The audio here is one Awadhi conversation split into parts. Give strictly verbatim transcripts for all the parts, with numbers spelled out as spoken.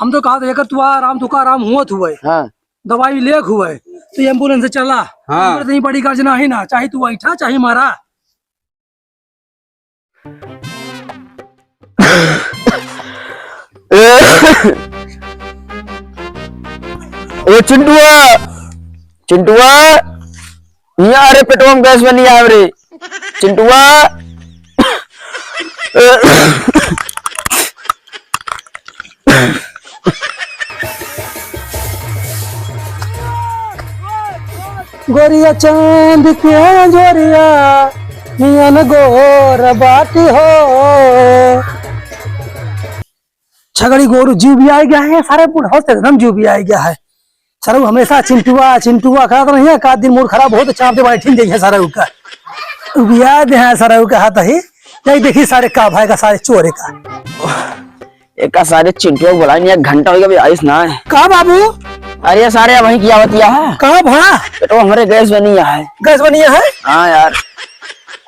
हम तो कहत है, एकर तुका आराम, तुका आराम हुवत हुवै। हाँ। दवाई लेक हुवै, तो ambulance से चला। हाँ। हमरे तो बड़ी गर्ज नाही ना, चाहे तू ऐठा, चाहे मारा। ए चिंटुआ, चिंटुआ, हियाँ आ रे, पेटवा में गैस बनी आवे रे, चिंटुआ। गोरिया चांद के अंजोरिया, नियन गोर बाटी हो। छगड़ी गोरू जीव भी आ गया है, सारे बुढ़ाऊ से एकदम जीव भी आ गया है। सरऊ हमेशा चिंटुआ, चिंटुआ करत रहिए, का दिन मूड खराब हो तो चाप दे बैठिन जइहे सरऊ का। उबिया दे हैं सरऊ का हाथ ही। यही देखी सारे का भाई का, सारे चोरे का। एका सारे चिंटुआ बोलाई नहीं, एक घंटा हो गया, अभी आइस ना है। का बाबू? अरे सारे वहीं की आवतिया है। का भा? बेटो हमरे गैस बनी है। गैस बनी है? हाँ यार।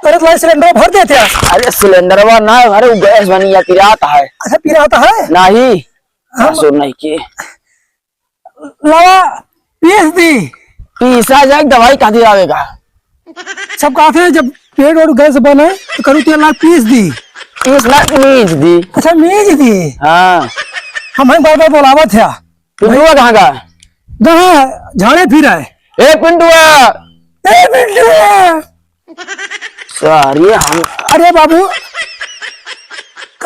अरे तो सिलेंडर भर देते हैं। अरे सिलेंडरवा ना, अरे वो गैस बनी है, पिरात है। अच्छा पिरात है? नहीं। हम सासुर नहीं के। लावा, पीस दी। पीसा जाए, दवाई कहाँ दी आवेगा? सब कहते हैं, जब पेट और गैस बने, तो करू तेल ला पीस दी। पीस ना, मीज दी। अच्छा, मीज दी। हाँ। हम हैं, बार-बार बोलावत है। पिंटुआ कहाँ का? कहाँ? झाड़े फिर आए। ए पिंटुआ। ए पिंटुआ। सारे हम अरे बाबू,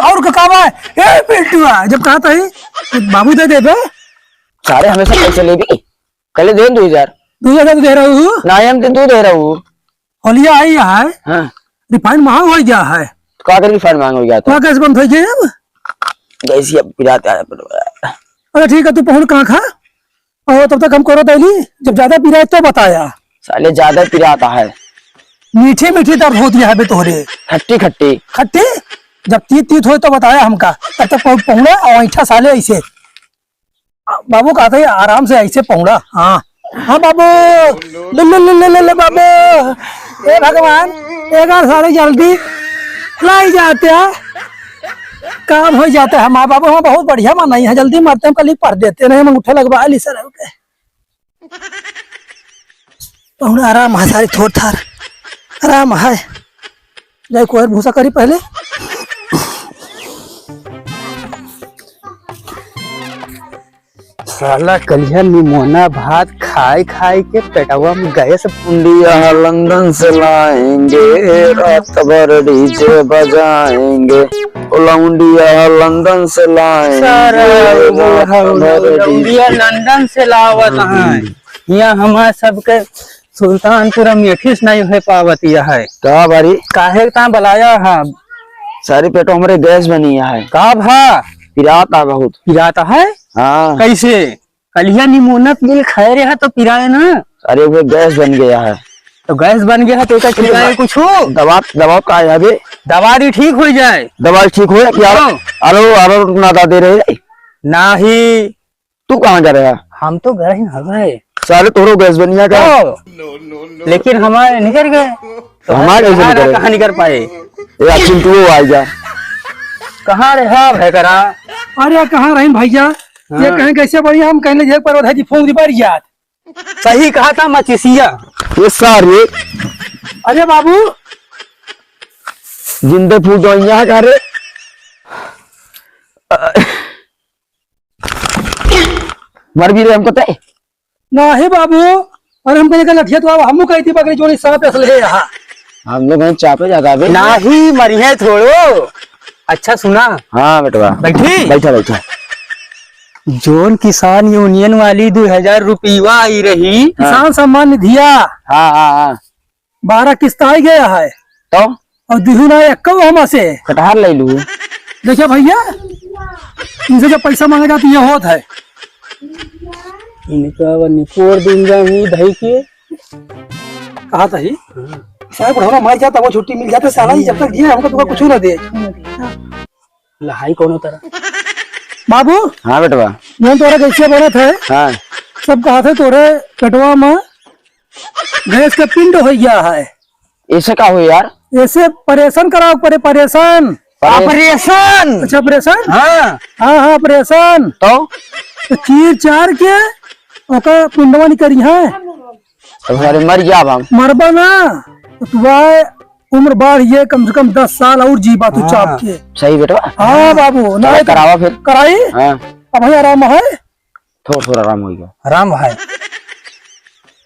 और का काम है? ए पिंटुआ, जब कहा था ही, बाबू दे देबे। सारे हमेशा पैसे लेबी। कल दे दू हजार। दू हजार तो दे रहा हूँ। ना, हम तो दू दे रहा हूँ। होलिया आई है। हाँ। रिफाइन महंग हो गया है। तो का करी, रिफाइन महंग हो गया था? वहाँ गैस बंद हो गया अब। गैस ही अब पिरात है। अरे ठीक है, तू पहुँच कहाँ खा? और तब तक हम करो दैली, जब ज्यादा पिराए तो बताया। साले ज्यादा पिराता है। मीठे मीठे दर्द होती है बे तोहरे। खट्टी खट्टी। खट्टी? जब तीत तीत होए तो बताया हमका। तब तक पहु-, पहुँड़ा और ऐठा साले ऐसे। आ, बाबू कहते हैं आराम से ऐसे पहुँड़ा। हाँ। हाँ बाबू। ले, ले, ले, ले, ले, ले बाबू। ए भगवान, एक बार सारे जल्दी लाई जाते हैं। काम हो जाता है। हमारे बाबू हम बहुत बढ़िया मन नहीं है, जल्दी मरते हम कल ही पढ़ देते नहीं, हम अंगूठा लगवा ली सर के। पहुना आराम है, सारी थोर थार आराम है। जाए कोयर भूसा करी पहले। साला कलिया निमोना भात खाए खाए के पेटवा में गैस। लौंडिया लंदन से लाएंगे, रात भर डीजे बजाएंगे। ओ लौंडिया लंदन से लाएंगे, सारा रात भर डीजे। लौंडिया लंदन से लावत हैं। यहाँ हमार सबके सुल्तानपुर में एठिस नहीं हो पावत यह है। का बारी? काहे ता बलाया है? सारी पेटो हमरे गैस बनी है। का भा? पिरात आ बहुत। पिरात है? हाँ। कैसे? कलिया निमोना तेल खाए रहा तो पिराए ना। अरे वो गैस बन गया है। तो गैस बन गया है तो एका पिराए कुछ हो? दवा, दवा का है अभी? दवा दी ठीक हो जाए। दवा ठीक हो जाए? हाँ। आरो, आरो ना दा दे रहे? नाही। तू कहाँ जा रहा? हम तो घर ही हवे। साले तोरो गैस बनिया का। ओ, लेकिन हमारे निकर गए। तो हमारे कैसे निकर गए? कहाँ निकर पाए? ए, आ चिंटुओ आ जा। कहाँ रे हा भैकरा? अरे, कहाँ रही भैया? हाँ। ये कहें कैसे बढ़िया, हम कहने जे पर उधर जी फूंक दी बढ़िया। सही कहा था मचिसिया। ये सारे। अरे बाबू। जिंदे फूट दो यहाँ का रे। मर भी रहे हमको ते। नाही बाबू, अरे हम कहीं का लठिया तो अब हमू कही थी पकड़ी जोड़ी सांप असले है यहाँ। हम लोग हैं चापे ज्यादा बे। नाही मरिहे थोड़ो। अच्छा सुना। हाँ बेटवा। बैठी? बैठा, बैठा। जोन किसान यूनियन वाली दो हजार रुपया आई रही। हाँ। किसान सम्मान निधिया। हाँ, हाँ, हाँ। बारह किस्त आ गया है। तो? और दिहू ना एक्को हमा से। कटहर ले लू। देखिए भैया, इनसे जब पैसा मांगा जाता ये होत है। इनका वो निपोर दिन जाऊंगी धई के। कहा था ही? हाँ। साहब बुढ़ावा मर जाता वो छुट्टी मिल जाता साला, ये जब तक जिए हमको तुमको कुछ ना दे। लहाई कौनो तरह। बाबू। हाँ बेटवा। जौन तोरा गैसिया बनत है। हाँ। सब कहत है तोरे पेटवा में गैस का पिंड हो गया है। ऐसे का हो यार? ऐसे परेशान कराओ परे, परेशान। परे- ऑपरेशन। अच्छा, ऑपरेशन? हाँ। हाँ, हाँ, ऑपरेशन। तो? तो चीर चार के ओकर पिंडवा निकरी है। तो सारे मर गया अब हम। मरबा ना, तो तू आए, उम्र बढ़ ये, कम से कम दस साल और जीबा तू हाँ। चाप के। सही बेटवा। हाँ बाबू, चलो ना तो करावा फिर। कराई? हाँ। अब भाई आराम है? थोड़ा थोड़ा आराम हो गया। आराम है?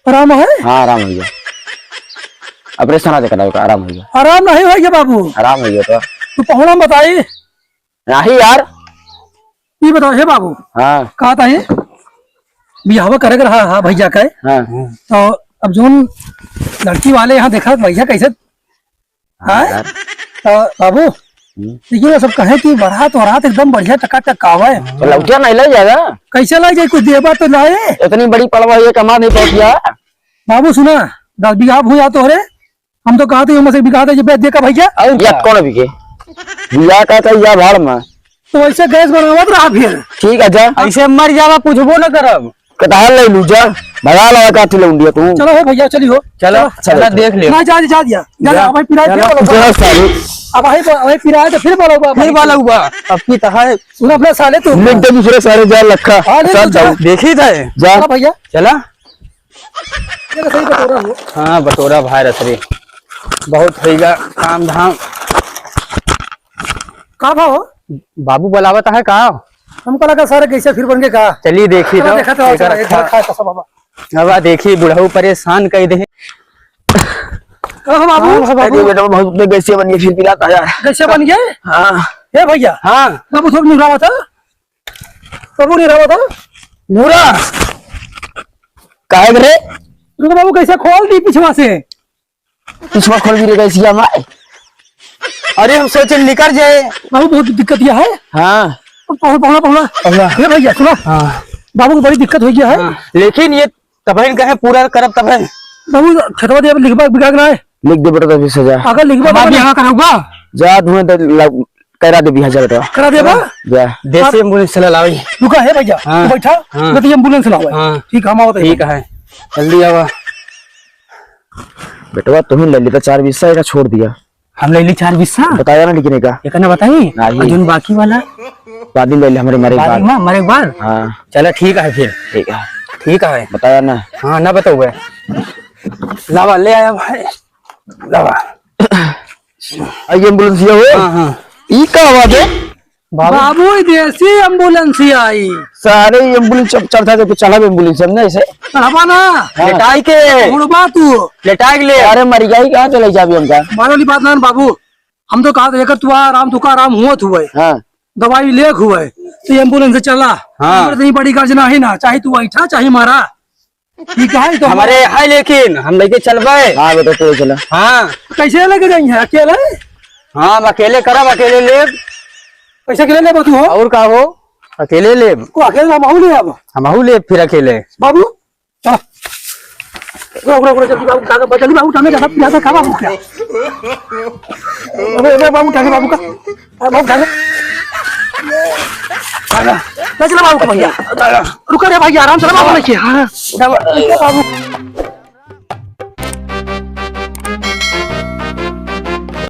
आराम है? हाँ, आराम हो गया। ऑपरेशन आज करावे का आराम हो गया। आराम नहीं हो गया बाबू। आराम हो गया तो। तू पहुना बताई। नहीं यार। ये बताओ, हे बाबू। हाँ। कहा था ये? बियाहवा करे के रहा, हाँ, भैया का है। हाँ। तो अब जोन लड़की वाले यहाँ देखा, भैया कैसे? हाँ हाँ? यार। तो बाबू, हम्म। देखिए, वो सब कहे कि बारात वारात एकदम बढ़िया टकाटक का आवे। तो लौटिया नहीं ले जाएगा? कैसे ले जाए? कुछ देबा तो लाए। इतनी बड़ी पड़वा ये कमा नहीं पहुंचिया। बाबू सुना, दस बीघा भूया तो रे, हम तो कहा थे, ये मसे बिका दे, ये बेच दे का भैया? और या क्या? कौन बिके? या का, का या भाड़ में? तो ऐसे गैस बनावत रहा फिर। ठीक है, जा। ऐसे मर जावा, पूछबो न करब। कटहल ले लू, जा। भगा लगा का थी लौंडिया तू। चलो हे भैया, चलियो। चलो, चलो, चलो, चलो। देख लियो। ना, जा, जा दिया। जा, जा। जा, भाई, पिराए फिर चलो। बोलो। जा, सारे। अब भाई, भाई, पिराए तो फिर बोलो, फिर बाबा। बोलो, बा। अब की तो है। सुन अपना साले तू। लिख दे दूसरे सारे, जा लखा। हाँ, ले साथ तू जा। जाओ। देखी था। जा। चलो भैया। चला। ये तो सही बटोरा हो। हाँ, बटोरा भाई रसरी। बहुत होइगा काम धाम। का भाव? बाबू बुलावत है का? हमको लगा सारे कैसे फिर बन के का? चलिए देखी चलो तो, देखा तो, एकर चलो, एक अच्छा। घर खाए कसम बाबा। अब देखी बुढ़ऊ परेशान कर दे। का हो बाबू? हाँ, बाबू। अरे बेटा, बहुत गैसे बन गए, फिर पिलाता यार। गैसे बन गए? हाँ। ए भैया। हाँ। बाबू थोड़ा निहुरावा था। बाबू निहुरावा था। निहुरा। काहे रे? रुको बाबू, कैसे खोल दी पिछवा से? पिछवा खोल दी रे, कैसे हम आए? अरे हम सोचे निकल जाए। बाबू बहुत दिक्कत यह है। हाँ। पहुला, पहुला, पहुला। पहुला। ए भैया सुनो। हाँ। बाबू को बड़ी दिक्कत हो गया है। हाँ। लेकिन ये तबहिन कहे पूरा करब तबहिन। बाबू खेतवा दे, अब लिखबा बिका के ना है। लिख दे बेटा, तभी सजा। अगर लिखबा हमार तो बियाह करौबा? जा, धुएं दे, ला-, करा दे बियाह, जा बेटा। करा देबा? जा। देसी एम्बुलेंस चला लावी। रुका है भैया, हाँ। तू बैठा, हाँ। मैं तो एम्बुलेंस लावा। हाँ। ठीक, हम आवत है। ठीक है, जल्दी आवा। बेटवा, तुम ले लेता चार बीसा, एका छोड़ दिया। हम ले ली चार बीसा। बताया ना, लेकिन एका। एका ना बताई? नहीं। और जोन बाकी वाला? बाद में ले ले, हमरे मरे के बाद बाद। में, मरे के बाद? हाँ। चला, ठीक है फिर। ठीक है। ठीक है। बताया ना। हाँ, ना बताऊबे। लावा, ले आया भाई। लावा। आई एम्बुलेंस ये हो? हाँ, हाँ। ई का आवाज है? बाबू। बाबू, ई देसी एम्बुलेंस ही आई। सारे एम्बुलेंस चढ़, चढ़ता तो चढ़ब एम्बुलेंस में ऐसे। चढ़बा ना। हाँ। लेटाई के। उड़बा तू। लेटाई के ले। अरे मर गई, कहाँ चले जाबी हमका? मारे वाली बात ना बाबू, हम तो कहा था, एकर तू आराम, तू का आराम हुआ तू है। हाँ। दवाई लेक हुआ है, तो एम्बुलेंस से चला। हाँ। हमरे तो बड़ी गर्जना है ना, चाहे तू बैठा, चाहे मारा। ठीक है, तो हमरे है लेकिन हम लेके चलबे। हाँ बेटा, तू चला। हाँ। कैसे लेके जाई है अकेले? हाँ, हम अकेले करब, अकेले लेब। कैसे अकेले लेब तू हो? और का हो, अकेले लेब। को अकेले हम आहू लेब। हम आहू लेब फिर अकेले। बाबू, चला। रुक, रुक, रुक, जल्दी बाबू, काका, जल्दी बाबू, उठाने का, सब पिलाता का बाबू क्या? अबे, अबे, बाबू, उठाने बाबू का। बाबू, उठाने। ले चला बाबू का भैया। रुका रे भैया, आराम से बाबू लेके। हाँ, बाबू।